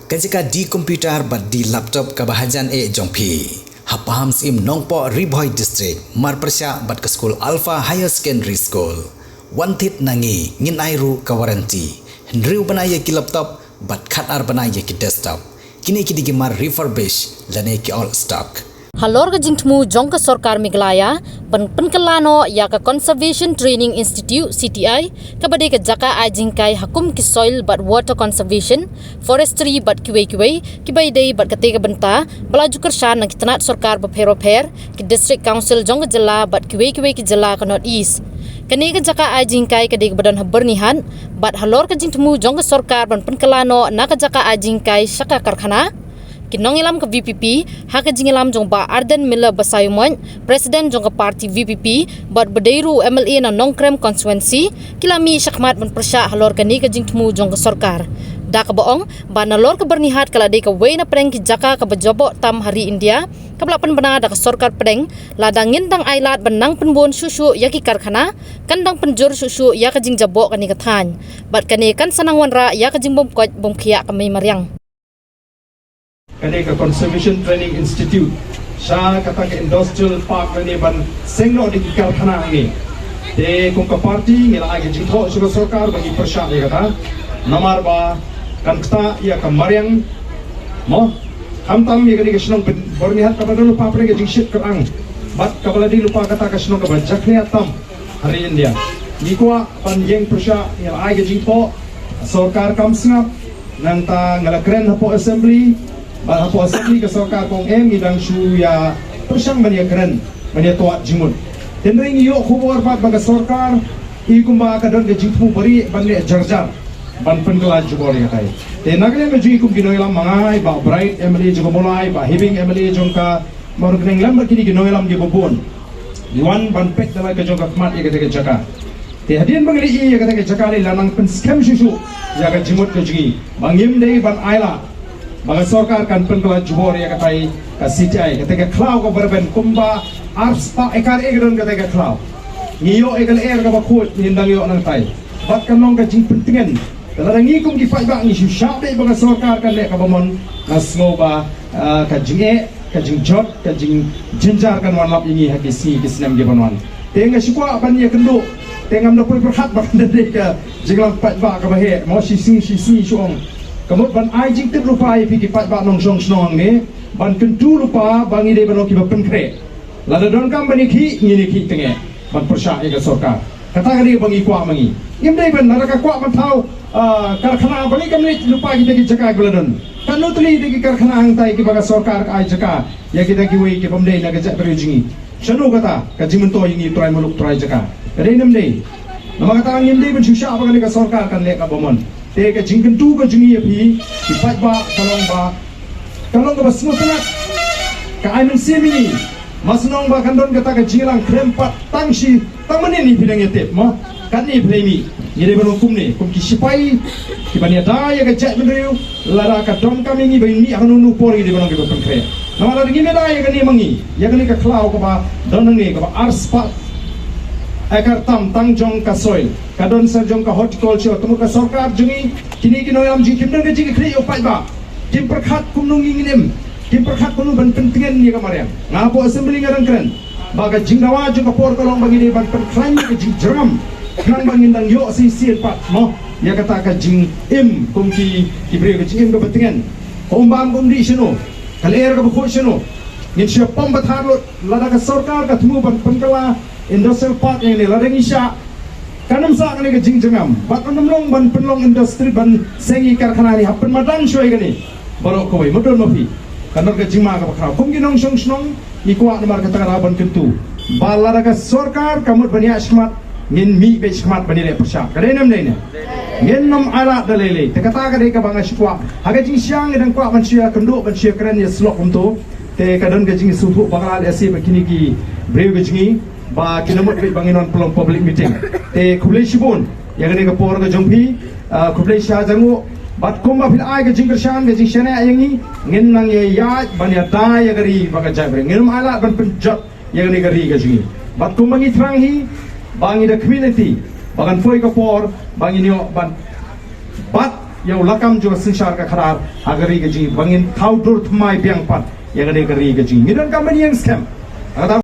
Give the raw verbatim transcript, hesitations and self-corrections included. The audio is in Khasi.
Ka jaka de computer bad de laptop kaba hajan eh jong phi, ha Pahamsyiem, Nongpoh, Ri Bhoi District, mar pyrshah bad ka skul Alpha Higher Secondary School. Wan thied na ngi, ngin ai ruh ka warranty. Hynriew bnai ïa ki laptop bad khatar bnai ïa ki desktop. Kine ki dei ki mar refurbish lane ki old stock. Halor ka jingthmu jong ka sorkar Meghalaya ban pynkylla noh ïa ka Conservation Training Institute, C T I, kaba dei ka jaka ai jinghikai ha kum ki soil bad water conservation, forestry bad kiwei kiwei, kiba ïadei bad katei ka bynta ba la ju kyrshan na ki tnat sorkar bapher bapher, ki district council jong ka jylla bad kiwei kiwei ki jylla ka North East. Kane ka jaka ai jinghikai ka dei kaba don ha Byrnihat, bad halor ka jingthmu jong ka sorkar ban pynkylla noh na ka jaka ai jinghikai sha ka karkhana, ki nongïalam ka V P P, ha ka jingïalam jong Bah Ardent Miller Basaiawmoit, President jong ka party V P P, bad ba dei ruh u M L A na Nongkrem constituency, ki la mih shakhmat ban pyrshah halor kane ka jingthmu jong ka sorkar. Da kaba ong ba nalor ka Byrnihat ka la dei kawei na pdeng ki jaka kaba jaboh tam ha ri India, kaba la pynbna da ka sorkar pdeng, lada ngin dang ailad ban nang pynbun shuh shuh ïa ki karkhana, kan dang pynjur shuh shuh ïa ka jingjaboh kane ka thaiñ. Bad kane kan sa nang wanrah ïa ka jingbymkoit bymkhiah ka mei mariang. Kane ka Conservation Training Institute, sha kata ka Industrial Park, lane ban seng noh da ki karkhana hangne. Te kum ka party ngi la ai ka jingthoh sha ka sorkar ba ngi pyrshah ïa kata. Namar ba kan ktah ïa ka mariang, mo, khamtam ïa kane ka shnong Byrnihat kaba don lypa pdeng ka jingshit kyrang, bad kaba la dei lypa kata ka shnong kaba jakhlia tam ha ri India. Ngi kwah ban ïeng pyrshah, ngi la ai ka jingthoh, sorkar kam sngap. Nangta nga la kren hapoh assembly, bad hapoh assembly ka sorkar ka ong em, ngi dang shu ïa pyrshang ban ïa kren, ban ïa twad jingmut. Hynrei ngi ïoh khubor pat ba ka sorkar i kumba ka don ka jingthmu bari ban leh jar jar ban pynkylla jubor ïa katai. Te na ka liang ka jong ngi kum ki nongïalam, ma nga, Bah Bright, M L A jong ka Mawlai, Bah Hibing, M L A jong ka Mawryngkneng, lem bad kine ki nongïalam kiba bun, ngi wan ban peit da la ka jong ka khmat ïa kata ka jaka. Te hadien ba ngi la ïohi ïa kata ka jaka, ngi la nang pynskhem shuh shuh ïa ka jingmut ka jong ngi ba ngim dei ban ailad ba ka sorkar kan pynkylla jubor ïa katai ka C T I, kata ka khlaw kaba rben kumba arspah ekar eh ka don kata ka khlaw. Ngi ïoh ïa ka lyer kaba khuid, ngin dang ïoh nangtai. Bad kan long ka jingpyntngen. Te lada ngi kum ki paidbah ngi shu shah beit ba ka sorkar kan leh kaba mon, nga sngew ba, ah, ka jingeh, ka jingjot, ka jingjynjar kan wan lap ïa ngi ha ki sngi ki snem ki ban wan. Te nga shu kwah ban ïakynduh, te ngam da poi pyrkhat ba kan da dei ka jinglang paidbah kaba heh, mo, shi sngi shi sngi shu ong. Ka mut ban ai jingtip lypa ïa phi ki paidbah nongshong shnong hangne, ban kyntu lypa ba ngi dei ban long kiba pynkhreh. Lada donkam ban ïakhih, ngin ïakhih tang eh ban pyrshah ïa ka sorkar. Kata ka dei ba ngi kwah ma ngi. Ngim dei ban, lada ka kwah ban thaw, ah, karkhana, balei kam leit lypa kita ki jaka kiba la don? Katno tylli kita ki karkhana hangtai kiba ka sorkar ka ai jaka ïa kita kiwei kibym dei na ka jaitbynriew jong ngi? Shano kata ka jingmyntoi ïa ngi u trai muluk u trai jaka? Ka dei ne ym dei? Namar kata ngim dei ban shu shah ba kane ka sorkar kan leh kaba mon. Te ka jingkyntu ka jong ngi ïa phi ki paidbah ka long ba, ka long kaba sngewtynnat, ka ai mynsiem ïa ngi. Mano sngewthuh ba kan don kata ka jingïalang khlem pat tang shi, tang mynnin ne phi dang ïatip, mo? Katne phi la mih, ngi dei ban long kumne, kum ki shipai kiban ïada ïa ka jaitbynriew. Lada ka donkam ïa ngi ban mih ha kano kano por, ngi dei ban long kiba pynkhreh. Namar lada ngim ïada ïa kane ma ngi, ïa kane ka khlaw kaba don hangne kaba arspah ekar tam tang jong ka soil, ka don sa jong ka horticulture, te mut ka sorkar jong ngi, kine ki nongïalam jong ngi kim don ka jingïakhih ïa u paidbah. Kim pyrkhat kumno ngi ngin im, kim pyrkhat kumno ban pyntngen ïa ka mariang. Nga hapoh assembly nga dang kren ba ka jingdawa jong ka por ka long ba ngi dei ban pynkhlaiñ ïa ka jingjyrngam, khnang ba ngin dang ïoh shisien pat, mo, ïa kata ka jingim kum ki, ki briew, ka jingim kaba tngen. Ka um bam ka um dih shano, ka lyer kaba khuid shano? Ngin shu pom pathar lut. Lada ka sorkar ka thmu ban pynkylla industrial park ïa ngi, lada ngi shah, kan ym sah kane ka jingjyrngam. Bad kan ym long ban pynlong industry, ban seng ïa ki karkhana ne hap pynmadan shuwa ïa kane. Baroh kawei, mut don ma phi, kan don ka jingma kaba khraw. Kum ki nongshong shnong ngi kwah namar kata ka daw ban kyntu ba lada ka sorkar ka mut ban ïaid shakhmat, ngin mih beit shakhmat ban ïaleh pyrshah. Ka dei ne ym dei ne? Ngin ym ailad da lei lei. Te kata ka dei kaba nga shu kwah. Ha ka jingshang ngi dang kwah ban shu ïakynduh, ban shu ïakren ïasyllok kumto. Te ka don ka jingsngewthuh bakla lehse bad kine ki briew ka jong ngi ba ki la mut beit ba ngin wan pynlong public meeting. Te khublei shibun ïa kane ka por ka jong phi, ah, khublei shihajar nguh. Bad kumba phi la ai ka jingkyrshan, ka jingshaniah ïa ngi, ngin nang ïa ïaid ban ïada ïa ka ri bad ka jaitbynriew. Ngin ym ailad ban pynjot ïa kane ka ri ka jong ngi. Bad kumba ngi thrang hi ba ngi da khmih lynti ba kan poi ka por ba ngin ïoh ban bat ïa u lakam jong ka synshar ka khadar ha ka ri ka jong ngi, ba ngin thaw dur thymmai biang pat ïa kane ka ri ka jong ngi. Ngi don ka mynïeng skhem. Kata